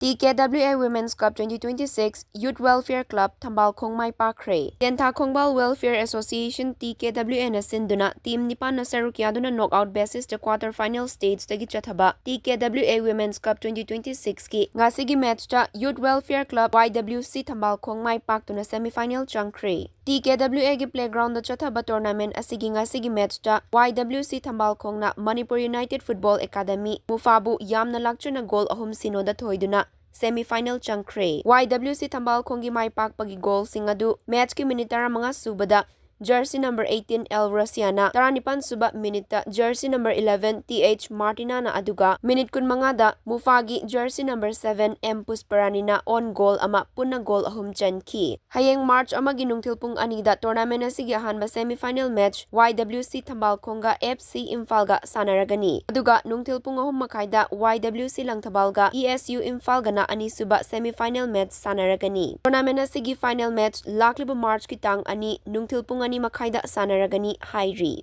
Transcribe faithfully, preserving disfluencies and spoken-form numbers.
T K W A Women's Cup twenty twenty-six Youth Welfare Club ꯊꯝꯕꯥꯜ ꯈꯣꯡ ꯃꯥꯏ ꯄꯥꯛꯈ꯭ꯔꯦ꯫ ꯇꯦꯟꯊꯥ ꯈꯣꯡꯕꯥꯜ Welfare Association, T K W A ꯅ ꯁꯤꯟꯗꯨꯅ team ꯅꯤꯄꯥꯟꯅ ꯁꯔꯨꯛ ꯌꯥꯗꯨꯅ knockout basis ꯇ quarter final stage ꯇꯒꯤ ꯆꯠꯊꯕ T K W A Women's Cup twenty twenty-six ꯀꯤ ꯉꯁꯤꯒꯤ match ꯇ Youth Welfare Club, Y W C, ꯊꯝꯕꯥꯜ ꯈꯣꯡ ꯃꯥꯏ ꯄꯥꯛꯇꯨꯅ semi final ꯆꯪꯈ꯭ꯔꯦ꯫ T K W A ꯒꯤ playground ꯗ ꯆꯠꯊꯕ tournament ꯑꯁꯤꯒꯤ ꯉꯁꯤꯒꯤ match ꯇ Y W C ꯊꯝꯕꯥꯜ ꯈꯣꯡꯅ Manipur United Football Academy, ꯃꯨꯐꯥꯕꯨ ꯌꯥꯝꯅ ꯂꯥꯛꯆꯅ goal ꯑꯍꯨꯝ ꯁꯤꯅꯣꯗ ꯊꯣꯏꯗꯨꯅ semi final ꯆꯪꯈ꯭ꯔꯦ꯫ Y W C ꯊꯝꯕꯥꯜ ꯈꯣꯡꯒꯤ ꯃꯥꯏ ꯄꯥꯛꯄꯒꯤ goal ꯁꯤꯡ ꯑꯗꯨ match ꯀꯤ minute ꯇꯔꯥꯃꯉꯥ ꯁꯨꯕꯗ jersey number eighteen L Rosiana, ꯇꯔꯥꯅꯤꯄꯥꯟ ꯁꯨꯕ minute ꯇ jersey number eleven T H Martina ꯅ, ꯑꯗꯨꯒ minute ꯀꯨꯟꯃꯉꯥꯗ ꯃꯨꯐꯥꯒꯤ jersey number seven M Pushparani ꯅ own goal ꯑꯃ, ꯄꯨꯟꯅ goal ꯑꯍꯨꯝ ꯆꯟꯈꯤ꯫ ꯍꯌꯦꯡ March ꯑꯃꯒꯤ ꯅꯨꯡꯊꯤꯜ ꯄꯨꯡ ꯑꯅꯤꯗ tournament ꯑꯁꯤꯒꯤ ꯑꯍꯥꯟꯕ semi final match Y W C ꯊꯝꯕꯥꯜ ꯈꯣꯡꯒ F C ꯏꯝꯐꯥꯜꯒ ꯁꯥꯟꯅꯔꯒꯅꯤ꯫ ꯑꯗꯨꯒ ꯅꯨꯡꯊꯤꯜ ꯄꯨꯡ ꯑꯍꯨꯝ ꯃꯈꯥꯏꯗ Y W C ꯂꯪꯊꯕꯥꯜꯒ E S U ꯏꯝꯐꯥꯜꯒꯅ ꯑꯅꯤꯁꯨꯕ semi final match ꯁꯥꯟꯅꯔꯒꯅꯤ꯫ Tournament ꯑꯁꯤꯒꯤ final match ꯂꯥꯛꯂꯤꯕ March ꯀꯤ ꯇꯥꯡ ꯑꯅꯤ ꯅꯨꯡꯊꯤꯜ ꯄꯨꯡ ꯑꯅꯤ ꯃꯈꯥꯏꯗ ꯁꯥꯟꯅꯔꯒꯅꯤ ꯍꯥꯏꯔꯤ꯫